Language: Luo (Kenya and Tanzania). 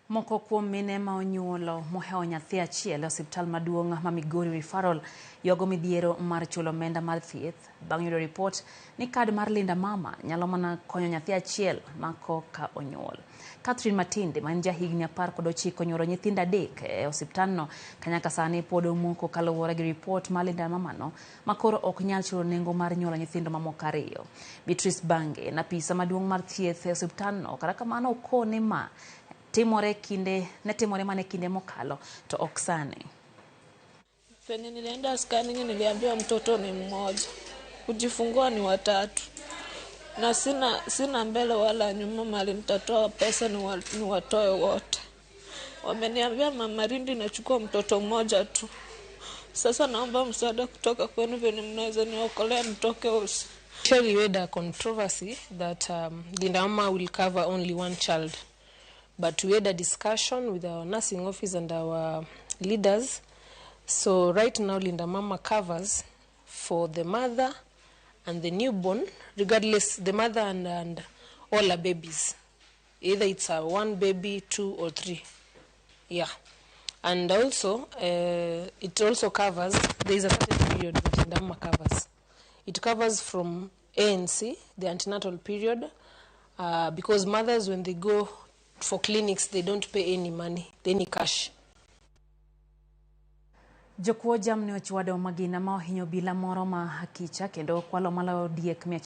Moko kuom mine ma onyuolo mohewo nyathi achiel e osiptal maduong' ma Migori Referral ywago midhiero mar chulo omenda mar thieth bang' yudo ripot ni kad mar Linda Mama nyalo mana konyo nyathi achiel ma koka onyuol. Catherine Matinde ma en jahigni 19 onyuolo nyithindo adek e osiptandno ka nyaka sani pod omoko kaluwore gi ripot mar Linda Mama no ma koro ok nyal chulo nengo mar nyuolo nyithindo mamoko ariyo. Beatrice Bange en apisa maduong' mar thieth e osiptandno kata kamano okone ma timore kinde ne timore mana e kinde mokalo to ok sani. Penye nilienda scanning niliambiwa mtoto ni mmoja, kujifungua ni watatu, na sina mbele wala nyuma mahali nitatoa pesa niwatoe wote. Wameniambia Mama Rindi inachukua mtoto mmoja tu. Sasa naomba msaada kutoka kwenu venye mnaweza niokolea nitoke hosi. Actually, we had a controversy that Linda Mama will cover only one child. But we had a discussion with our nursing office and our leaders. So right now, Linda Mama covers for the mother and the newborn, regardless, the mother and all her babies. Either it's a one baby, two or three. Yeah. And also, it also covers, there is a certain period that Linda Mama covers. It covers from ANC, the antenatal period, because mothers, when they go for clinics, they don't pay any money, any cash. Jokuo jamni ochwado magina ma ohinyo obila moro ma Akicha kendo kwalo maloyo diek mia.